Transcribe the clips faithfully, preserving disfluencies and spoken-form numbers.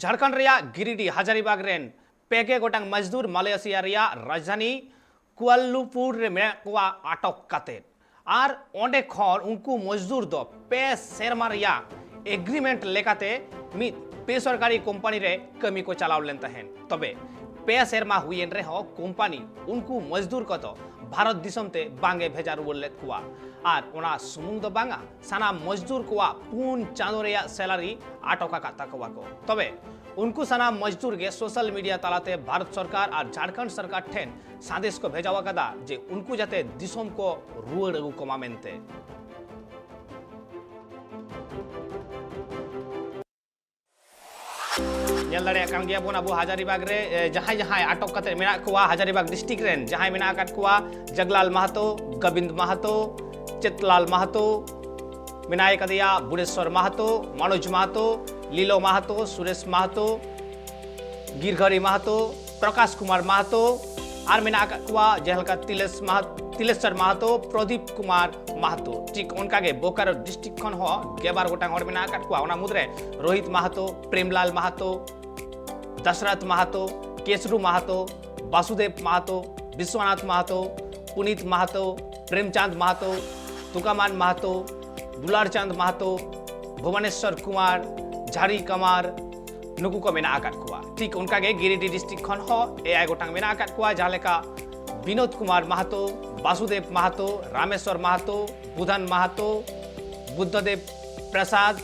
ᱡᱷᱟᱲᱠᱷᱚᱸᱰ ᱨᱮᱭᱟᱜ ᱜᱤᱨᱤᱰᱤ ᱦᱟᱡᱟᱨᱤᱵᱟᱜᱽ ᱨᱮᱱ ᱯᱮ ᱜᱮ ᱜᱚᱴᱟᱝ ᱢᱚᱡᱽᱫᱩᱨ ᱢᱟᱞᱚᱭᱮᱥᱤᱭᱟ ᱨᱮᱭᱟᱜ ᱨᱟᱡᱽᱫᱷᱟᱱᱤ ᱠᱩᱣᱟᱞᱞᱩᱢᱯᱩᱨ ᱨᱮ ᱢᱮᱱᱟᱜ ᱠᱚᱣᱟ ᱟᱴᱚᱠ ᱠᱟᱛᱮ, ᱟᱨ ᱚᱸᱰᱮ ᱠᱷᱚᱱ ᱩᱱᱠᱩ ᱢᱚᱡᱽᱫᱩᱨ ᱫᱚ ᱯᱮ ᱥᱮᱨᱢᱟ ᱨᱮᱭᱟᱜ ᱮᱜᱽᱨᱤᱢᱮᱱᱴ ᱞᱮᱠᱟᱛᱮ ᱢᱤᱫ ᱵᱮᱥᱚᱨᱠᱟᱨᱤ ᱠᱳᱢᱯᱟᱱᱤ ᱨᱮ ᱠᱟᱹᱢᱤ ᱠᱚ ᱪᱟᱞᱟᱣ ᱞᱮᱱ ᱛᱟᱦᱮᱸᱱ᱾ ᱛᱚᱵᱮ ᱯᱮ ᱥᱮᱨᱢᱟ ᱦᱩᱭᱮᱱ ᱨᱮᱦᱚᱸ ᱠᱳᱢᱯᱟᱱᱤ ᱩᱱᱠᱩ ᱢᱚᱡᱽᱫᱩᱨ ᱠᱚᱫᱚ ᱵᱷᱟᱨᱚᱛ ᱫᱤᱥᱚᱢ ᱛᱮ ᱵᱟᱝ ᱮ ᱵᱷᱮᱡᱟ ᱨᱩᱣᱟᱹᱲ ᱞᱮᱫ ᱠᱚᱣᱟ᱾ ᱟᱨ ᱚᱱᱟ ᱥᱩᱢᱩᱝ ᱫᱚ ᱵᱟᱝᱟ, ᱥᱟᱱᱟᱢ ᱢᱚᱡᱽᱫᱩᱨ ᱠᱚᱣᱟᱜ ᱯᱩᱱ ᱪᱟᱸᱫᱳ ᱨᱮᱭᱟᱜ ᱥᱮᱞᱟᱨᱤ ᱟᱴᱚᱠ ᱟᱠᱟᱫ ᱛᱟᱠᱚᱣᱟ ᱠᱚ᱾ ᱛᱚᱵᱮ ᱩᱱᱠᱩ ᱥᱟᱱᱟᱢ ᱢᱚᱡᱽᱫᱩᱨ ᱜᱮ ᱥᱳᱥᱟᱞ ᱢᱤᱰᱤᱭᱟ ᱛᱟᱞᱟᱛᱮ ᱵᱷᱟᱨᱚᱛ ᱥᱚᱨᱠᱟᱨ ᱟᱨ ᱡᱷᱟᱲᱠᱷᱚᱸᱰ ᱥᱚᱨᱠᱟᱨ ᱴᱷᱮᱱ ᱥᱟᱸᱫᱮᱥ ᱠᱚ ᱵᱷᱮᱡᱟ ᱟᱠᱟᱫᱟ ᱡᱮ ᱩᱱᱠᱩ ᱡᱟᱛᱮ ᱫᱤᱥᱚᱢ ᱠᱚ ᱨᱩᱣᱟᱹᱲ ᱟᱹᱜᱩ ᱠᱚᱢᱟ ᱢᱮᱱᱛᱮ᱾ ᱧᱮᱞ ᱫᱟᱲᱮᱭᱟᱜ ᱠᱟᱱ ᱜᱮᱭᱟ ᱵᱚᱱ ᱟᱵᱚ ᱦᱟᱡᱟᱨᱤᱵᱟᱜᱽ ᱨᱮ, ᱮ, ᱡᱟᱦᱟᱸᱭ ᱡᱟᱦᱟᱸᱭ ᱟᱴᱚᱠ ᱠᱟᱛᱮ ᱢᱮᱱᱟᱜ ᱠᱚᱣᱟ ᱦᱟᱡᱟᱨᱤᱵᱟᱜᱽ ᱰᱤᱥᱴᱨᱤᱠᱴ ᱨᱮᱱ ᱡᱟᱦᱟᱸᱭ ᱢᱮᱱᱟᱜ ᱟᱠᱟᱫ ᱠᱚᱣᱟ, ᱡᱟᱜᱽᱞᱟᱞ ᱢᱟᱦᱟᱛᱚ, ᱜᱳᱵᱤᱱᱫ ᱢᱟᱦᱟᱛᱚ, ᱪᱮᱛᱞᱟᱞ ᱢᱟᱦᱟᱛᱚ, ᱢᱮᱱᱟᱭ ᱠᱟᱫᱮᱭᱟ ᱵᱩᱲᱮᱥᱣᱚᱨ ᱢᱟᱦᱟᱛᱚ, ᱢᱟᱱᱳᱡᱽ ᱢᱟᱦᱟᱛᱚ, ᱞᱤᱞᱚ ᱢᱟᱦᱟᱛᱚ, ᱥᱩᱨᱮᱥ ᱢᱟᱦᱟᱛᱚ, ᱜᱤᱨᱜᱷᱟᱨᱤ ᱢᱟᱦᱟᱛᱚ, ᱯᱨᱚᱠᱟᱥ ᱠᱩᱢᱟᱨ ᱢᱟᱦᱟᱛᱚ, ᱟᱨ ᱢᱮᱱᱟᱜ ᱟᱠᱟᱫ ᱠᱚᱣᱟ ᱡᱟᱦᱟᱸ ᱞᱮᱠᱟ ᱛᱤᱞᱮᱥ ᱢᱟᱦᱟ-, ᱛᱤᱞᱮᱥᱚᱨ ᱢᱟᱦᱟᱛᱚ, ᱯᱨᱚᱫᱤᱯ ᱠᱩᱢᱟᱨ ᱢᱟᱦᱟᱛᱚ᱾ ᱴᱷᱤᱠ ᱚᱱᱠᱟ ᱜᱮ ᱵᱳᱠᱟᱨᱳ ᱰᱤᱥᱴᱨᱤᱠᱴ ᱠᱷᱚᱱ ᱦᱚᱸ ᱜᱮᱵᱟᱨ ᱜᱚᱴᱟᱝ ᱦᱚᱲ ᱢᱮᱱᱟᱜ ᱟᱠᱟᱫ ᱠᱚᱣᱟ᱾ ᱚᱱᱟ ᱢᱩᱫᱽᱨᱮ ᱨᱳᱦᱤᱛ ᱢᱟᱦᱟᱛᱚ, ᱯᱨᱮᱢᱞᱟᱞ ᱢᱟᱦᱟᱛᱚ, ᱫᱟᱥᱨᱟᱛ ᱢᱟᱦᱟᱛᱚ, ᱠᱮᱥᱨᱩ ᱢᱟᱦᱟᱛᱚ, ᱵᱟᱥᱩᱫᱮᱵ ᱢᱟᱦᱟᱛᱚ, ᱵᱤᱥᱣᱚᱱᱟᱛᱷ ᱢᱟᱦᱟᱛᱚ, ᱯᱩᱱᱤᱛ ᱢᱟᱦᱟᱛᱚ, ᱯᱨᱮᱢᱪᱟᱸᱫᱽ ᱢᱟᱦᱟᱛᱚ, ᱛᱩᱠᱟᱢᱟᱱ ᱢᱟᱦᱟᱛᱚ, ᱫᱩᱞᱟᱨᱪᱟᱸᱫᱽ ᱢᱟᱦᱟᱛᱚ, ᱵᱷᱩᱵᱚᱱᱮᱥᱣᱚᱨ ᱠᱩᱢᱟᱨ, ᱡᱷᱟᱨᱤ ᱠᱟᱢᱟᱨ, ᱱᱩᱠᱩ ᱠᱚ ᱢᱮᱱᱟᱜ ᱟᱠᱟᱫ ᱠᱚᱣᱟ᱾ ᱴᱷᱤᱠ ᱚᱱᱠᱟ ᱜᱮ ᱜᱤᱨᱤᱰᱤ ᱰᱤᱥᱴᱨᱤᱠᱴ ᱠᱷᱚᱱ ᱦᱚᱸ ᱮᱭᱟᱭ ᱜᱚᱴᱟᱝ ᱢᱮᱱᱟᱜ ᱟᱠᱟᱫ ᱠᱚᱣᱟ, ᱡᱟᱦᱟᱸ ᱞᱮᱠᱟ ᱵᱤᱱᱳᱫ ᱠᱩᱢᱟᱨ ᱢᱟᱦᱟᱛᱚ, ᱵᱟᱥᱩᱫᱮᱵ ᱢᱟᱦᱟᱛᱚ, ᱨᱟᱢᱮᱥᱣᱚᱨ ᱢᱟᱦᱟᱛᱚ, ᱵᱩᱫᱷᱟᱱ ᱢᱟᱦᱟᱛᱚ, ᱵᱩᱫᱽᱫᱷᱚᱫᱮᱵ ᱯᱨᱟᱥᱟᱫᱽ,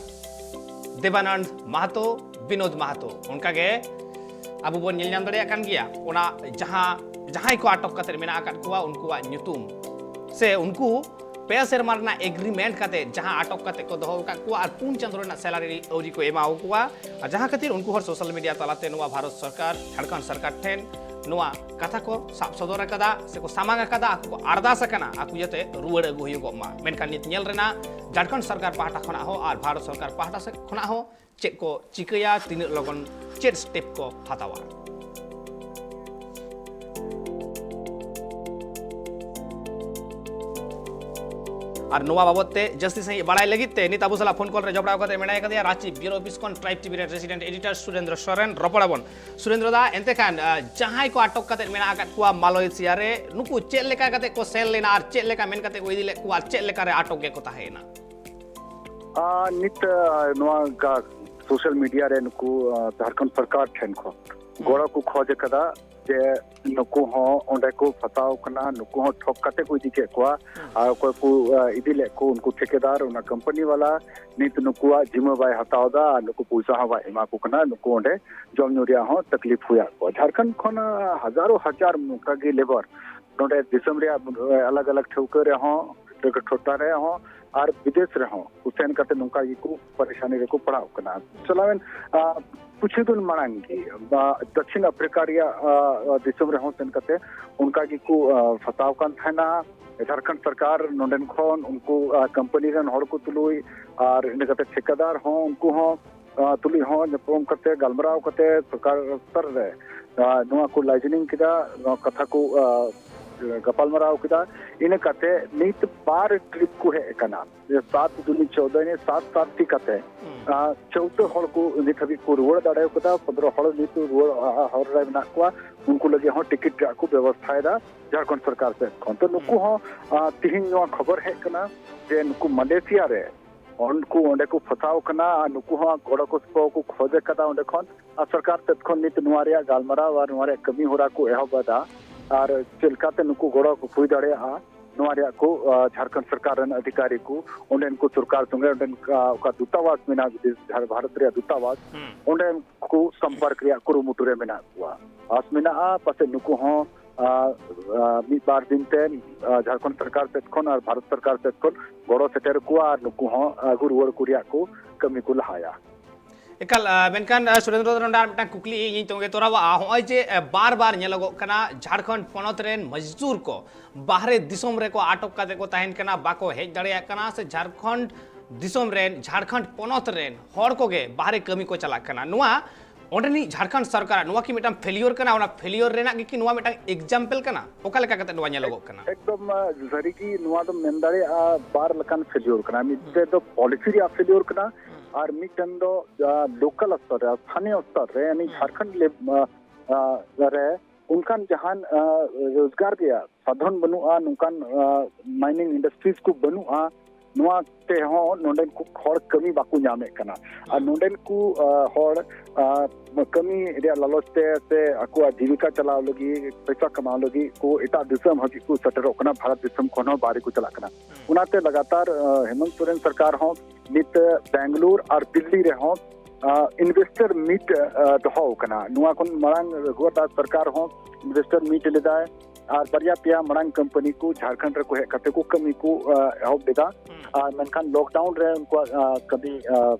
ᱫᱮᱵᱟᱱᱚᱱᱫ ᱢᱟᱦᱟᱛᱚ, ᱵᱤᱱᱳᱫ ᱢᱟᱦᱟᱛᱚ᱾ ᱚᱱᱠᱟ ᱜᱮ ᱟᱵᱚ ᱵᱚᱱ ᱧᱮᱞ ᱧᱟᱢ ᱫᱟᱲᱮᱭᱟᱜ ᱠᱟᱱ ᱜᱮᱭᱟ, ᱚᱱᱟ ᱡᱟᱦᱟᱸ, ᱡᱟᱦᱟᱸᱭ ᱠᱚ ᱟᱴᱚᱠ ᱠᱟᱛᱮ ᱢᱮᱱᱟᱜ ᱟᱠᱟᱫ ᱠᱚᱣᱟ, ᱩᱱᱠᱩᱣᱟᱜ ᱧᱩᱛᱩᱢ ᱥᱮ ᱩᱱᱠᱩ ᱯᱮ ᱥᱮᱨᱢᱟ ᱨᱮᱱᱟᱜ ᱮᱜᱽᱨᱤᱢᱮᱱᱴ ᱠᱟᱛᱮ ᱡᱟᱦᱟᱸ ᱟᱴᱚᱠ ᱠᱟᱛᱮ ᱠᱚ ᱫᱚᱦᱚ ᱟᱠᱟᱫ ᱠᱚᱣᱟ ᱟᱨ ᱯᱩᱱ ᱪᱟᱸᱫᱳ ᱨᱮᱱᱟᱜ ᱥᱮᱞᱟᱨᱤ ᱟᱹᱣᱨᱤ ᱠᱚ ᱮᱢᱟᱣ ᱠᱚᱣᱟ, ᱟᱨ ᱡᱟᱦᱟᱸ ᱠᱷᱟᱹᱛᱤᱨ ᱩᱱᱠᱩ ᱦᱚᱲ ᱥᱳᱥᱟᱞ ᱢᱤᱰᱤᱭᱟ ᱛᱟᱞᱟᱛᱮ ᱱᱚᱣᱟ ᱵᱷᱟᱨᱚᱛ ᱥᱚᱨᱠᱟᱨ, ᱡᱷᱟᱲᱠᱷᱚᱸᱰ ᱥᱚᱨᱠᱟᱨ ᱴᱷᱮᱱ ᱱᱚᱣᱟ ᱠᱟᱛᱷᱟ ᱠᱚ ᱥᱟᱵ ᱥᱚᱫᱚᱨ ᱟᱠᱟᱫᱟ ᱥᱮᱠᱚ ᱥᱟᱢᱟᱝ ᱟᱠᱟᱫᱟ, ᱟᱠᱚ ᱠᱚ ᱟᱨᱫᱟᱥ ᱟᱠᱟᱱᱟ, ᱟᱠᱚ ᱡᱟᱛᱮ ᱨᱩᱣᱟᱹᱲ ᱟᱹᱜᱩ ᱦᱩᱭᱩᱜᱚᱜ ᱢᱟ᱾ ᱢᱮᱱᱠᱷᱟᱱ ᱱᱤᱛ ᱧᱮᱞ ᱨᱮᱱᱟᱜ ᱡᱷᱟᱲᱠᱷᱚᱸᱰ ᱥᱚᱨᱠᱟᱨ ᱯᱟᱦᱴᱟ ᱠᱷᱚᱱᱟᱜ ᱦᱚᱸ ᱟᱨ ᱵᱷᱟᱨᱚᱛ ᱥᱚᱨᱠᱟᱨ ᱯᱟᱦᱴᱟ ᱥᱮᱫ ᱠᱷᱚᱱᱟᱜ ᱦᱚᱸ ᱪᱮᱫ ᱠᱚ ᱪᱤᱠᱟᱹᱭᱟ, ᱛᱤᱱᱟᱹᱜ ᱞᱚᱜᱚᱱ ᱪᱮᱫ ᱥᱴᱮᱯ ᱠᱚ ᱦᱟᱛᱟᱣᱟ᱾ ᱟᱨ ᱱᱚᱣᱟ ᱵᱟᱵᱚᱫ ᱛᱮ ᱡᱟᱹᱥᱛᱤ ᱥᱟᱺᱦᱤᱡ ᱵᱟᱲᱟᱭ ᱞᱟᱹᱜᱤᱫ ᱛᱮ ᱱᱤᱛ ᱟᱵᱚ ᱥᱟᱞᱟᱜ ᱯᱷᱳᱱ ᱠᱚᱞ ᱨᱮ ᱡᱚᱯᱲᱟᱣ ᱠᱟᱛᱮ ᱢᱮᱱᱟᱭ ᱠᱟᱫᱮᱭᱟ ᱨᱟᱸᱪᱤ ᱵᱤᱭᱩᱨᱳ ᱚᱯᱷᱤᱥ ᱠᱷᱚᱱ ᱴᱨᱟᱭᱤᱵᱽ ᱴᱤᱵᱷᱤ ᱨᱮᱱ ᱨᱮᱥᱤᱰᱮᱱᱴ ᱮᱰᱤᱴᱚᱨ ᱥᱩᱨᱮᱱᱫᱨᱚ ᱥᱚᱨᱮᱱ᱾ ᱨᱚᱯᱚᱲ ᱟᱵᱚᱱ᱾ ᱥᱩᱨᱮᱱᱫᱨᱚ ᱫᱟ, ᱮᱱᱛᱮ ᱠᱷᱟᱱ, ᱟ, ᱡᱟᱦᱟᱸᱭ ᱠᱚ ᱟᱴᱚᱠ ᱠᱟᱛᱮ ᱢᱮᱱᱟᱜ ᱟᱠᱟᱫ ᱠᱚᱣᱟ ᱢᱟᱞᱚᱭᱮᱥᱤᱭᱟ ᱨᱮ, ᱱᱩᱠᱩ ᱪᱮᱫ ᱞᱮᱠᱟ ᱠᱟᱛᱮ ᱠᱚ ᱥᱮᱱ ᱞᱮᱱᱟ ᱟᱨ ᱪᱮᱫ ᱞᱮᱠᱟ ᱢᱮᱱ ᱠᱟᱛᱮ ᱠᱚ ᱤᱫᱤ ᱞᱮᱫ ᱠᱚᱣᱟ ᱟᱨ ᱪᱮᱫ ᱞᱮᱠᱟ ᱨᱮ ᱟᱴᱚᱠ ᱜᱮᱠᱚ ᱛᱟᱦᱮᱸᱭᱮᱱᱟ? ᱟᱨ ᱱᱤᱛ, ᱟ, ᱱᱚᱣᱟ ᱜᱟ-, ᱥᱳᱥᱟᱞ ᱢᱤᱰᱤᱭᱟ ᱨᱮ ᱱᱩᱠᱩ, ᱟ, ᱡᱷᱟᱲᱠᱷᱚᱸᱰ ᱥᱚᱨᱠᱟᱨ ᱴᱷᱮᱱ ᱠᱷᱚᱱ ᱦᱩᱸ᱾ ᱜᱚᱲᱚ ᱠᱚ ᱠᱷᱚᱡᱽ ᱟᱠᱟᱫᱟ ᱡᱮ ᱱᱩᱠᱩ ᱦᱚᱸ ᱚᱸᱰᱮ ᱠᱚ ᱯᱷᱟᱸᱥᱟᱣ ᱠᱟᱱᱟ, ᱱᱩᱠᱩ ᱦᱚᱸ ᱴᱷᱚᱠ ᱠᱟᱛᱮ ᱠᱚ ᱤᱫᱤ ᱠᱮᱫ ᱠᱚᱣᱟ᱾ ᱦᱩᱸ᱾ ᱟᱨ ᱚᱠᱚᱭ ᱠᱚ, ᱟ, ᱤᱫᱤ ᱞᱮᱫ ᱠᱚ, ᱩᱱᱠᱩ ᱴᱷᱤᱠᱟᱹᱫᱟᱨ, ᱚᱱᱟ ᱠᱳᱢᱯᱟᱱᱤ ᱵᱟᱞᱟ, ᱱᱤᱛ ᱱᱩᱠᱩᱣᱟᱜ ᱡᱤᱢᱟᱹ ᱵᱟᱭ ᱦᱟᱛᱟᱣ ᱮᱫᱟ ᱟᱨ ᱱᱩᱠᱩ ᱯᱚᱭᱥᱟ ᱦᱚᱸ ᱵᱟᱭ ᱮᱢᱟ ᱠᱚ ᱠᱟᱱᱟ᱾ ᱱᱩᱠᱩ ᱚᱸᱰᱮ ᱡᱚᱢ ᱧᱩ ᱨᱮᱭᱟᱜ ᱦᱚᱸ ᱛᱟᱠᱞᱤᱯ ᱦᱩᱭᱟᱫ ᱠᱚᱣᱟ᱾ ᱡᱷᱟᱲᱠᱷᱚᱸᱰ ᱠᱷᱚᱱ, ᱟ, ᱦᱟᱡᱟᱨᱚ ᱦᱟᱡᱟᱨ ᱱᱚᱝᱠᱟ ᱜᱮ ᱞᱮᱵᱟᱨ ᱱᱚᱰᱮ ᱫᱤᱥᱚᱢ ᱨᱮᱭᱟᱜ, ᱟ, ᱟᱞᱟᱜᱽ ᱟᱞᱟᱜᱽ ᱴᱷᱟᱹᱣᱠᱟᱹ ᱨᱮᱦᱚᱸ, ᱴᱚᱴᱷᱟ ᱨᱮᱦᱚᱸ ᱟᱨ ᱵᱤᱫᱮᱥ ᱨᱮᱦᱚᱸ ᱠᱚ ᱥᱮᱱ ᱠᱟᱛᱮ ᱱᱚᱝᱠᱟ ᱜᱮᱠᱚ ᱯᱟᱨᱤᱥᱟᱱᱤ ᱨᱮᱠᱚ ᱯᱟᱲᱟᱣ ᱠᱟᱱᱟ᱾ ᱪᱟᱞᱟᱣᱮᱱ, ᱟ, ᱠᱤᱪᱷᱩ ᱫᱤᱱ ᱢᱟᱲᱟᱝ ᱜᱮ, ᱟ, ᱫᱚᱠᱠᱷᱤᱱ ᱟᱯᱷᱨᱤᱠᱟ ᱨᱮᱭᱟᱜ, ᱟ, ᱟ, ᱫᱤᱥᱚᱢ ᱨᱮᱦᱚᱸ ᱥᱮᱱ ᱠᱟᱛᱮ ᱚᱱᱠᱟ ᱜᱮᱠᱚ, ᱟ, ᱯᱷᱟᱸᱥᱟᱣ ᱠᱟᱱ ᱛᱟᱦᱮᱱᱟ᱾ ᱡᱷᱟᱲᱠᱷᱚᱸᱰ ᱥᱚᱨᱠᱟᱨ ᱱᱚᱰᱮᱱ ᱠᱷᱚᱱ ᱩᱱᱠᱩ, ᱟ, ᱠᱳᱢᱯᱟᱱᱤ ᱨᱮᱱ ᱦᱚᱲ ᱠᱚ ᱛᱩᱞᱩᱡ ᱟᱨ ᱤᱱᱟᱹ ᱠᱟᱛᱮ ᱴᱷᱤᱠᱟᱹᱫᱟᱨ ᱦᱚᱸ, ᱩᱱᱠᱩ ᱦᱚᱸ, ᱟ, ᱛᱩᱞᱩᱡ ᱦᱚᱸ ᱧᱟᱯᱟᱢ ᱠᱟᱛᱮ ᱜᱟᱞᱢᱟᱨᱟᱣ ᱠᱟᱛᱮ ᱥᱚᱨᱠᱟᱨ ᱥᱛᱚᱨ ᱨᱮ, ᱟ, ᱱᱚᱣᱟ ᱠᱚ ᱞᱟᱭᱡᱮᱱᱤᱝ ᱠᱮᱫᱟ, ᱱᱚᱣᱟ ᱠᱟᱛᱷᱟ ᱠᱚ, ᱟ, ᱜᱟᱯᱟᱞᱢᱟᱨᱟᱣ ᱠᱮᱫᱟ᱾ ᱤᱱᱟᱹ ᱠᱟᱛᱮ ᱱᱤᱛ ᱵᱟᱨ ᱴᱨᱤᱯ ᱠᱚ ᱦᱮᱡ ᱟᱠᱟᱱᱟ, ᱡᱮ ᱥᱟᱛ ᱫᱩᱱᱤ ᱪᱳᱫᱚ ᱮᱱᱮ ᱥᱟᱛ ᱥᱟᱛ ᱴᱤ ᱠᱟᱛᱮ, ᱦᱩᱸ᱾ ᱟ, ᱪᱳᱫᱚ ᱦᱚᱲ ᱠᱚ ᱱᱤᱛ ᱦᱟᱹᱵᱤᱡ ᱠᱚ ᱨᱩᱣᱟᱹᱲ ᱫᱟᱲᱮ ᱠᱟᱫᱟ, ᱯᱚᱱᱫᱽᱨᱚ ᱦᱚᱲ ᱱᱤᱛ ᱨᱩᱣᱟᱹᱲ, ᱟ, ᱦᱚᱨ ᱨᱮ ᱢᱮᱱᱟᱜ ᱠᱚᱣᱟ᱾ ᱩᱱᱠᱩ ᱞᱟᱹᱜᱤᱫ ᱦᱚᱸ ᱴᱤᱠᱤᱴ ᱨᱮᱭᱟᱜ ᱠᱚ ᱵᱮᱵᱚᱥᱛᱷᱟᱭᱮᱫᱟ ᱡᱷᱟᱲᱠᱷᱚᱸᱰ ᱥᱚᱨᱠᱟᱨ ᱥᱮᱫ ᱠᱷᱚᱱ᱾ ᱛᱚ ᱱᱩᱠᱩ ᱦᱩᱸ᱾ ᱦᱚᱸ, ᱟ, ᱛᱤᱦᱤᱧ ᱱᱚᱣᱟ ᱠᱷᱚᱵᱚᱨ ᱦᱮᱡ ᱠᱟᱱᱟ ᱡᱮ ᱱᱩᱠᱩ ᱢᱟᱞᱮᱥᱤᱭᱟ ᱨᱮ ᱩᱱᱠᱩ ᱚᱸᱰᱮ ᱠᱚ ᱯᱷᱟᱸᱥᱟᱣ ᱠᱟᱱᱟ ᱟᱨ ᱱᱩᱠᱩ ᱦᱚᱸ ᱜᱚᱲᱚ ᱜᱚᱯᱚᱲᱚ ᱠᱚ ᱠᱷᱚᱡ ᱟᱠᱟᱫᱟ ᱚᱸᱰᱮ ᱠᱷᱚᱱ᱾ ᱟᱨ ᱥᱚᱨᱠᱟᱨ ᱥᱮᱫ ᱠᱷᱚᱱ ᱱᱤᱛ ᱱᱚᱣᱟ ᱨᱮᱭᱟᱜ ᱜᱟᱞᱢᱟᱨᱟᱣ ᱟᱨ ᱱᱚᱣᱟ ᱨᱮᱭᱟᱜ ᱠᱟᱹᱢᱤ ᱦᱚᱨᱟ ᱠᱚ ᱮᱦᱚᱵ ᱮᱫᱟ᱾ ᱟᱨ ᱪᱮᱫ ᱞᱮᱠᱟᱛᱮ ᱱᱩᱠᱩ ᱜᱚᱲᱚ ᱠᱚ ᱦᱩᱭ ᱫᱟᱲᱮᱭᱟᱜᱼᱟ, ᱱᱚᱣᱟ ᱨᱮᱭᱟᱜ ᱠᱚ, ᱟ, ᱡᱷᱟᱲᱠᱷᱚᱸᱰ ᱥᱚᱨᱠᱟᱨ ᱨᱮᱱ ᱟᱫᱷᱤᱠᱟᱨᱤ ᱠᱚ, ᱚᱸᱰᱮᱱ ᱠᱚ ᱥᱚᱨᱠᱟᱨ ᱥᱚᱸᱜᱮ, ᱚᱸᱰᱮᱱ, ᱟ, ᱚᱠᱟ ᱫᱩᱛᱟᱵᱟᱥ ᱢᱮᱱᱟᱜᱼᱟ, ᱵᱤᱫᱮᱥ, ᱡᱷᱟᱲ-, ᱵᱷᱟᱨᱚᱛ ᱨᱮᱭᱟᱜ ᱫᱩᱛᱟᱵᱟᱥ, ᱦᱩᱸ᱾ ᱚᱸᱰᱮᱱ ᱠᱚ ᱥᱚᱢᱯᱚᱨᱠ ᱨᱮᱭᱟᱜ ᱠᱩᱨᱩᱢᱩᱴᱩ ᱨᱮ ᱢᱮᱱᱟᱜ ᱠᱚᱣᱟ᱾ ᱟᱥ ᱢᱮᱱᱟᱜᱼᱟ, ᱯᱟᱥᱮᱡ ᱱᱩᱠᱩ ᱦᱚᱸ, ᱟ, ᱟ, ᱢᱤᱫ ᱵᱟᱨ ᱫᱤᱱ ᱛᱮ, ᱟ, ᱡᱷᱟᱲᱠᱷᱚᱸᱰ ᱥᱚᱨᱠᱟᱨ ᱥᱮᱫ ᱠᱷᱚᱱ ᱟᱨ ᱵᱷᱟᱨᱚᱛ ᱥᱚᱨᱠᱟᱨ ᱥᱮᱫ ᱠᱷᱚᱱ ᱜᱚᱲᱚ ᱥᱮᱴᱮᱨ ᱠᱚᱣᱟ ᱟᱨ ᱱᱩᱠᱩ ᱦᱚᱸ ᱟᱹᱜᱩ ᱨᱩᱣᱟᱹᱲ ᱠᱚ ᱨᱮᱭᱟᱜ ᱠᱚ ᱠᱟᱹᱢᱤ ᱠᱚ ᱞᱟᱦᱟᱭᱟ᱾ ᱮᱠᱟᱞ, ᱟ, ᱢᱮᱱᱠᱷᱟᱱ, ᱟ, ᱥᱩᱨᱮᱱᱫᱨᱚ, ᱱᱚᱰᱮ ᱟᱨ ᱢᱤᱫᱴᱟᱝ ᱠᱩᱠᱞᱤ ᱤᱧ ᱛᱚᱸᱜᱮ ᱛᱚᱨᱟᱣᱟᱜᱼᱟ᱾ ᱦᱚᱸᱜᱼᱚᱭ ᱡᱮ, ᱟ, ᱵᱟᱨ ᱵᱟᱨ ᱧᱮᱞᱚᱜᱚᱜ ᱠᱟᱱᱟ, ᱡᱷᱟᱲᱠᱷᱚᱸᱰ ᱯᱚᱱᱚᱛ ᱨᱮᱱ ᱢᱚᱡᱫᱩᱨ ᱠᱚ ᱵᱟᱦᱨᱮ ᱫᱤᱥᱚᱢ ᱨᱮᱠᱚ ᱟᱴᱚᱠ ᱠᱟᱛᱮ ᱠᱚ ᱛᱟᱦᱮᱱ ᱠᱟᱱᱟ, ᱵᱟᱠᱚ ᱦᱮᱡ ᱫᱟᱲᱮᱭᱟᱜ ᱠᱟᱱᱟ, ᱥᱮ ᱡᱷᱟᱲᱠᱷᱚᱸᱰ ᱫᱤᱥᱚᱢ ᱨᱮᱱ, ᱡᱷᱟᱲᱠᱷᱚᱸᱰ ᱯᱚᱱᱚᱛ ᱨᱮᱱ ᱦᱚᱲ ᱠᱚᱜᱮ ᱵᱟᱦᱨᱮ ᱠᱟᱹᱢᱤ ᱠᱚ ᱪᱟᱞᱟᱜ ᱠᱟᱱᱟ᱾ ᱱᱚᱣᱟ ᱚᱸᱰᱮᱱᱤᱡ ᱡᱷᱟᱲᱠᱷᱚᱸᱰ ᱥᱚᱨᱠᱟᱨᱟᱜ ᱱᱚᱣᱟ ᱠᱤ ᱢᱤᱫᱴᱟᱝ ᱯᱷᱮᱞᱤᱭᱳᱨ ᱠᱟᱱᱟ? ᱚᱱᱟ ᱯᱷᱮᱞᱤᱭᱳᱨ ᱨᱮᱱᱟᱜ ᱜᱮ ᱠᱤ ᱱᱚᱣᱟ ᱢᱤᱫᱴᱟᱝ ᱮᱠᱡᱟᱢᱯᱮᱞ ᱠᱟᱱᱟ? ᱚᱠᱟ ᱞᱮᱠᱟ ᱠᱟᱛᱮ ᱱᱚᱣᱟ ᱧᱮᱞᱚᱜᱚᱜ ᱠᱟᱱᱟ? ᱮᱠᱫᱚᱢ, ᱟᱸ, ᱥᱟᱹᱨᱤᱜᱮ ᱱᱚᱣᱟ ᱫᱚᱢ ᱢᱮᱱ ᱫᱟᱲᱮᱭᱟᱜᱼᱟ, ᱵᱟᱨ ᱞᱮᱠᱟᱱ ᱯᱷᱮᱞᱤᱭᱳᱨ ᱠᱟᱱᱟ᱾ ᱢᱤᱫᱴᱮᱱ ᱫᱚ ᱯᱚᱞᱤᱥᱤ ᱨᱮᱭᱟᱜ ᱯᱷᱮᱞᱤᱭᱳᱨ ᱠᱟᱱᱟ, ᱟᱨ ᱢᱤᱫᱴᱮᱱ ᱫᱚ, ᱟᱸ, ᱞᱳᱠᱟᱞ ᱥᱛᱚᱨ ᱨᱮ, ᱥᱛᱷᱟᱱᱤᱭᱚ ᱥᱛᱚᱨ ᱨᱮ, ᱩᱱᱤ ᱡᱷᱟᱲᱠᱷᱚᱸᱰ ᱞᱮ-, ᱟᱸ, ᱟᱸ, ᱨᱮ ᱚᱱᱠᱟᱱ ᱡᱟᱦᱟᱱ, ᱟᱸ, ᱨᱳᱡᱽᱜᱟᱨ ᱨᱮᱭᱟᱜ ᱥᱟᱫᱷᱚᱱ ᱵᱟᱹᱱᱩᱜᱼᱟ, ᱱᱚᱝᱠᱟᱱ, ᱟᱸ, ᱢᱟᱭᱱᱤᱝ ᱤᱱᱰᱟᱥᱴᱨᱤᱡᱽ ᱠᱚ ᱵᱟᱹᱱᱩᱜᱼᱟ, ᱱᱚᱣᱟ ᱛᱮᱦᱚᱸ ᱱᱚᱰᱮᱱ ᱠᱚ ᱦᱚᱲ ᱠᱟᱹᱢᱤ ᱵᱟᱠᱚ ᱧᱟᱢᱮᱫ ᱠᱟᱱᱟ᱾ ᱟᱨ ᱱᱚᱰᱮᱱ ᱠᱚ, ᱟᱸ, ᱦᱚᱲ, ᱟᱸ, ᱠᱟᱹᱢᱤ ᱨᱮᱭᱟᱜ ᱞᱟᱞᱚᱪ ᱛᱮ ᱥᱮ ᱟᱠᱚᱣᱟᱜ ᱡᱤᱵᱤᱠᱟ ᱪᱟᱞᱟᱣ ᱞᱟᱹᱜᱤᱫ, ᱯᱚᱭᱥᱟ ᱠᱟᱢᱟᱣ ᱞᱟᱹᱜᱤᱫ ᱠᱚ ᱮᱴᱟᱜ ᱫᱤᱥᱚᱢ ᱦᱟᱹᱵᱤᱡ ᱠᱚ ᱥᱮᱴᱮᱨᱚᱜ ᱠᱟᱱᱟ, ᱵᱷᱟᱨᱚᱛ ᱫᱤᱥᱚᱢ ᱠᱷᱚᱱ ᱦᱚᱸ ᱵᱟᱦᱨᱮ ᱠᱚ ᱪᱟᱞᱟᱜ ᱠᱟᱱᱟ᱾ ᱚᱱᱟᱛᱮ ᱞᱟᱜᱟᱛᱟᱨ, ᱟᱸ, ᱦᱮᱢᱚᱱᱛ ᱥᱚᱨᱮᱱ ᱥᱚᱨᱠᱟᱨ ᱦᱚᱸ ᱱᱤᱛ ᱵᱮᱝᱜᱟᱞᱳᱨ ᱟᱨ ᱫᱤᱞᱞᱤ ᱨᱮᱦᱚᱸ, ᱟᱸ, ᱤᱱᱵᱷᱮᱥᱴᱟᱨ ᱢᱤᱴ, ᱟᱸ, ᱫᱚᱦᱚ ᱟᱠᱟᱱᱟ᱾ ᱱᱚᱣᱟ ᱠᱷᱚᱱ ᱢᱟᱲᱟᱝ ᱨᱚᱜᱷᱩᱵᱚᱨ ᱫᱟᱥ ᱥᱚᱨᱠᱟᱨ ᱦᱚᱸ ᱤᱱᱵᱷᱮᱥᱴᱟᱨ ᱢᱤᱴ ᱞᱮᱫᱟᱭ, ᱟᱨ ᱵᱟᱨᱭᱟ ᱯᱮᱭᱟ ᱢᱟᱲᱟᱝ ᱠᱳᱢᱯᱟᱱᱤ ᱠᱚ ᱡᱷᱟᱲᱠᱷᱚᱸᱰ ᱨᱮᱠᱚ ᱦᱮᱡ ᱠᱟᱛᱮ ᱠᱚ ᱠᱟᱹᱢᱤ ᱠᱚ, ᱟᱸ, ᱮᱦᱚᱵ ᱞᱮᱫᱟ᱾ ᱟᱨ ᱢᱮᱱᱠᱷᱟᱱ ᱞᱚᱠᱰᱟᱣᱩᱱ ᱨᱮ ᱩᱱᱠᱩᱣᱟᱜ, ᱟᱸ, ᱠᱟᱹᱢᱤ, ᱟᱸ,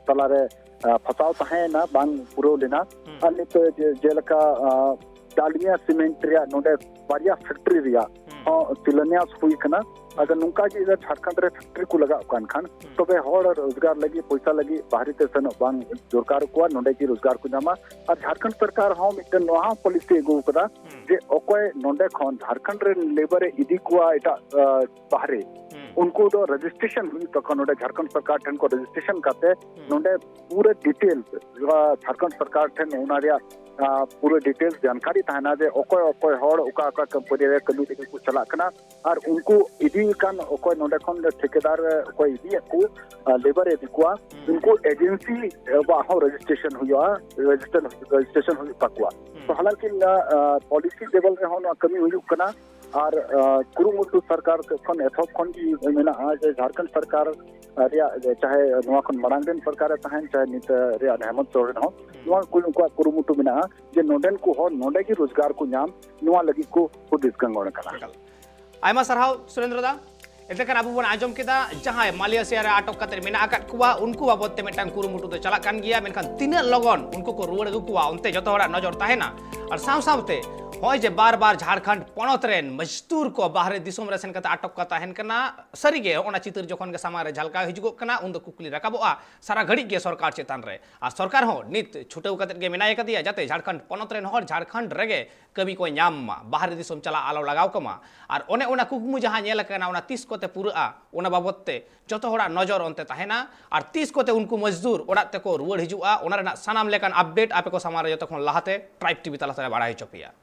ᱛᱟᱞᱟᱨᱮ, ᱟᱸ, ᱯᱷᱟᱥᱟᱣ ᱛᱟᱦᱮᱸᱭᱮᱱᱟ, ᱵᱟᱝ ᱯᱩᱨᱟᱹᱣ ᱞᱮᱱᱟ᱾ ᱟᱨ ᱱᱤᱛᱚᱜ ᱡᱮ-, ᱡᱮᱞᱮᱠᱟ, ᱟᱸ, ᱰᱟᱞᱢᱤᱭᱟ ᱥᱤᱢᱮᱱᱴ ᱨᱮᱭᱟᱜ ᱱᱚᱰᱮ ᱵᱟᱨᱭᱟ ᱯᱷᱮᱠᱴᱨᱤ ᱨᱮᱭᱟᱜ ᱦᱚᱸ ᱥᱤᱞᱟᱱᱭᱟᱥ ᱦᱩᱭ ᱟᱠᱟᱱᱟ᱾ ᱟᱫᱚ ᱱᱚᱝᱠᱟ ᱜᱮ ᱡᱩᱫᱤ ᱡᱷᱟᱲᱠᱷᱚᱸᱰ ᱨᱮ ᱯᱷᱮᱠᱴᱨᱤ ᱠᱚ ᱞᱟᱜᱟᱣ ᱠᱟᱱ ᱠᱷᱟᱱ, ᱛᱚᱵᱮ ᱦᱚᱲ ᱨᱳᱡᱽᱜᱟᱨ ᱞᱟᱹᱜᱤᱫ, ᱯᱚᱭᱥᱟ ᱞᱟᱹᱜᱤᱫ ᱵᱟᱦᱨᱮ ᱛᱮ ᱥᱮᱱᱚᱜ ᱵᱟᱝ ᱫᱚᱨᱠᱟᱨ ᱠᱚᱣᱟ, ᱱᱚᱰᱮ ᱜᱮ ᱨᱳᱡᱽᱜᱟᱨ ᱠᱚ ᱧᱟᱢᱟ᱾ ᱟᱨ ᱡᱷᱟᱲᱠᱷᱚᱸᱰ ᱥᱚᱨᱠᱟᱨ ᱦᱚᱸ ᱢᱤᱫᱴᱮᱱ ᱱᱚᱣᱟ ᱦᱚᱸ ᱯᱚᱞᱤᱥᱤ ᱟᱹᱜᱩ ᱟᱠᱟᱫᱟ ᱡᱮ ᱚᱠᱚᱭ ᱱᱚᱰᱮ ᱠᱷᱚᱱ ᱡᱷᱟᱲᱠᱷᱚᱸᱰ ᱨᱮᱱ ᱞᱮᱵᱟᱨ ᱮ ᱤᱫᱤ ᱠᱚᱣᱟ ᱮᱴᱟᱜ, ᱟᱸ, ᱵᱟᱦᱨᱮ, ᱩᱱᱠᱩ ᱫᱚ ᱨᱮᱡᱤᱥᱴᱨᱮᱥᱚᱱ ᱦᱩᱭᱩᱜ ᱛᱟᱠᱚᱣᱟ᱾ ᱱᱚᱰᱮ ᱡᱷᱟᱲᱠᱷᱚᱸᱰ ᱥᱚᱨᱠᱟᱨ ᱴᱷᱮᱱ ᱠᱚ ᱨᱮᱡᱤᱥᱴᱨᱮᱥᱚᱱ ᱠᱟᱛᱮ ᱱᱚᱰᱮ ᱯᱩᱨᱟᱹ ᱰᱤᱴᱮᱞᱥ, ᱱᱚᱣᱟ ᱡᱷᱟᱲᱠᱷᱚᱸᱰ ᱥᱚᱨᱠᱟᱨ ᱴᱷᱮᱱ ᱚᱱᱟ ᱨᱮᱭᱟᱜ, ᱟᱸ, ᱯᱩᱨᱟᱹ ᱰᱤᱴᱮᱞᱥ ᱡᱟᱱᱠᱟᱨᱤ ᱛᱟᱦᱮᱱᱟ ᱡᱮ ᱚᱠᱚᱭ ᱚᱠᱚᱭ ᱦᱚᱲ ᱚᱠᱟ ᱚᱠᱟ ᱠᱳᱢᱯᱟᱱᱤ ᱨᱮ ᱠᱟᱹᱢᱤ ᱞᱟᱹᱜᱤᱫ ᱠᱚ ᱪᱟᱞᱟᱜ ᱠᱟᱱᱟ, ᱟᱨ ᱩᱱᱠᱩ ᱤᱫᱤ ᱟᱠᱟᱱ ᱚᱠᱚᱭ ᱱᱚᱰᱮ ᱠᱷᱚᱱ ᱴᱷᱤᱠᱟᱹᱫᱟᱨ ᱚᱠᱚᱭ ᱤᱫᱤᱭᱮᱫ ᱠᱚ, ᱟᱸ, ᱞᱮᱵᱟᱨ ᱮ ᱤᱫᱤ ᱠᱚᱣᱟ, ᱩᱱᱠᱩ ᱮᱡᱮᱱᱥᱤ ᱟᱵᱚᱣᱟᱜ ᱦᱚᱸ ᱨᱮᱡᱤᱥᱴᱨᱮᱥᱚᱱ ᱦᱩᱭᱩᱜᱼᱟ, ᱨᱮᱡᱤᱥᱴᱨᱮᱥᱚᱱ, ᱨᱮᱡᱤᱥᱴᱨᱮᱥᱚᱱ ᱦᱩᱭᱩᱜ ᱛᱟᱠᱚᱣᱟ᱾ ᱛᱚ ᱦᱟᱞᱟᱝᱠᱤ, ᱟᱸ, ᱯᱚᱞᱤᱥᱤ ᱞᱮᱵᱮᱞ ᱨᱮᱦᱚᱸ ᱱᱚᱣᱟ ᱠᱟᱹᱢᱤ ᱦᱩᱭᱩᱜ ᱠᱟᱱᱟ᱾ ᱟᱨ, ᱟᱸ, ᱠᱩᱨᱩᱢᱩᱴᱩ ᱥᱚᱨᱠᱟᱨ ᱥᱮᱫ ᱠᱷᱚᱱ ᱮᱛᱚᱦᱚᱵ ᱠᱷᱚᱱ ᱜᱮ ᱢᱮᱱᱟᱜᱼᱟ ᱡᱮ ᱡᱷᱟᱲᱠᱷᱚᱸᱰ ᱥᱚᱨᱠᱟᱨ ᱨᱮᱭᱟᱜ, ᱪᱟᱦᱮ ᱱᱚᱣᱟ ᱠᱷᱚᱱ ᱢᱟᱲᱟᱝ ᱨᱮᱱ ᱥᱚᱨᱠᱟᱨᱮ ᱛᱟᱦᱮᱱ, ᱪᱟᱦᱮ ᱱᱤᱛ ᱨᱮᱭᱟᱜ ᱦᱮᱢᱚᱱᱛ ᱥᱚᱨᱮᱱ ᱦᱚᱸ, ᱱᱚᱣᱟ ᱠᱚ ᱩᱱᱠᱩᱣᱟᱜ ᱠᱩᱨᱩᱢᱩᱴᱩ ᱢᱮᱱᱟᱜᱼᱟ ᱡᱮ ᱱᱚᱰᱮᱱ ᱠᱚ ᱦᱚᱲ ᱱᱚᱰᱮ ᱜᱮ ᱨᱳᱡᱽᱜᱟᱨ ᱠᱚ ᱧᱟᱢ, ᱱᱚᱣᱟ ᱞᱟᱹᱜᱤᱫ ᱠᱚ ᱦᱩᱫᱤᱥ ᱜᱟᱝᱜᱚᱲ ᱠᱟᱱᱟ᱾ ᱮᱠᱟᱞ᱾ ᱟᱭᱢᱟ ᱥᱟᱨᱦᱟᱣ ᱥᱩᱨᱮᱱᱫᱨᱚ ᱫᱟ᱾ ᱮᱱᱛᱮ ᱠᱷᱟᱱ ᱟᱵᱚ ᱵᱚᱱ ᱟᱸᱡᱚᱢ ᱠᱮᱫᱟ, ᱡᱟᱦᱟᱸᱭ ᱢᱟᱞᱭᱮᱥᱤᱭᱟ ᱨᱮ ᱟᱴᱚᱠ ᱠᱟᱛᱮ ᱢᱮᱱᱟᱜ ᱟᱠᱟᱫ ᱠᱚᱣᱟ, ᱩᱱᱠᱩ ᱵᱟᱵᱚᱫ ᱛᱮ ᱢᱤᱫᱴᱟᱝ ᱠᱩᱨᱩᱢᱩᱴᱩ ᱫᱚ ᱪᱟᱞᱟᱜ ᱠᱟᱱ ᱜᱮᱭᱟ, ᱢᱮᱱᱠᱷᱟᱱ ᱛᱤᱱᱟᱹᱜ ᱞᱚᱜᱚᱱ ᱩᱱᱠᱩ ᱠᱚ ᱨᱩᱣᱟᱹᱲ ᱟᱹᱜᱩ ᱠᱚᱣᱟ, ᱚᱱᱛᱮ ᱡᱚᱛᱚ ᱦᱚᱲᱟᱜ ᱱᱚᱡᱚᱨ ᱛᱟᱦᱮᱱᱟ᱾ ᱟᱨ ᱥᱟᱶ ᱥᱟᱶᱛᱮ ᱱᱚᱜᱼᱚᱭ ᱡᱮ ᱵᱟᱨ ᱵᱟᱨ ᱡᱷᱟᱲᱠᱷᱚᱸᱰ ᱯᱚᱱᱚᱛ ᱨᱮᱱ ᱢᱚᱡᱽᱫᱩᱨ ᱠᱚ ᱵᱟᱦᱨᱮ ᱫᱤᱥᱚᱢ ᱨᱮ ᱥᱮᱱ ᱠᱟᱛᱮ ᱟᱴᱚᱠ ᱠᱟ ᱛᱟᱦᱮᱱ ᱠᱟᱱᱟ, ᱥᱟᱹᱨᱤᱜᱮ ᱚᱱᱟ ᱪᱤᱛᱟᱹᱨ ᱡᱚᱠᱷᱚᱱ ᱜᱮ ᱥᱟᱢᱟᱝ ᱨᱮ ᱡᱷᱟᱞᱠᱟᱣ ᱦᱤᱡᱩᱜᱚᱜ ᱠᱟᱱᱟ, ᱩᱱ ᱫᱚ ᱠᱩᱠᱞᱤ ᱨᱟᱠᱟᱵᱚᱜᱼᱟ ᱥᱟᱨᱟ ᱜᱷᱟᱹᱲᱤᱡ ᱜᱮ ᱥᱚᱨᱠᱟᱨ ᱪᱮᱛᱟᱱ ᱨᱮ᱾ ᱟᱨ ᱥᱚᱨᱠᱟᱨ ᱦᱚᱸ ᱱᱤᱛ ᱪᱷᱩᱴᱟᱹᱣ ᱠᱟᱛᱮ ᱜᱮ ᱢᱮᱱᱟᱭ ᱠᱟᱫᱮᱭᱟ, ᱡᱟᱛᱮ ᱡᱷᱟᱲᱠᱷᱚᱸᱰ ᱯᱚᱱᱚᱛ ᱨᱮᱱ ᱦᱚᱲ ᱡᱷᱟᱲᱠᱷᱚᱸᱰ ᱨᱮᱜᱮ ᱠᱟᱹᱢᱤ ᱠᱚ ᱧᱟᱢ ᱢᱟ, ᱵᱟᱦᱨᱮ ᱫᱤᱥᱚᱢ ᱪᱟᱞᱟᱜ ᱟᱞᱚ ᱞᱟᱜᱟᱣ ᱠᱚᱢᱟ᱾ ᱟᱨ ᱚᱱᱮ ᱚᱱᱟ ᱠᱩᱠᱢᱩ ᱡᱟᱦᱟᱸ ᱧᱮᱞ ᱟᱠᱟᱱᱟ, ᱚᱱᱟ ᱛᱤᱥ ᱠᱚᱛᱮ ᱯᱩᱨᱟᱹᱜᱼᱟ, ᱚᱱᱟ ᱵᱟᱵᱚᱛ ᱛᱮ ᱡᱚᱛᱚ ᱦᱚᱲᱟᱜ ᱱᱚᱡᱚᱨ ᱚᱱᱛᱮ ᱛᱟᱦᱮᱱᱟ᱾ ᱟᱨ ᱛᱤᱥ ᱠᱚᱛᱮ ᱩᱱᱠᱩ ᱢᱚᱡᱽᱫᱩᱨ ᱚᱲᱟᱜ ᱛᱮᱠᱚ ᱨᱩᱣᱟᱹᱲ ᱦᱤᱡᱩᱜᱼᱟ, ᱚᱱᱟ ᱨᱮᱱᱟᱜ ᱥᱟᱱᱟᱢ ᱞᱮᱠᱟᱱ ᱟᱯᱰᱮᱴ ᱟᱯᱮ ᱠᱚ ᱥᱟᱢᱟᱝ ᱨᱮ ᱡᱚᱛᱚ ᱠᱷᱚᱱ ᱞᱟᱦᱟᱛᱮ ᱴᱨᱟᱭᱤᱵᱽ ᱴᱤᱵᱷᱤ ᱛᱟᱞᱟ ᱛᱮᱞᱮ ᱵᱟᱲᱟᱭ ᱦᱚᱪᱚ ᱯᱮᱭᱟ᱾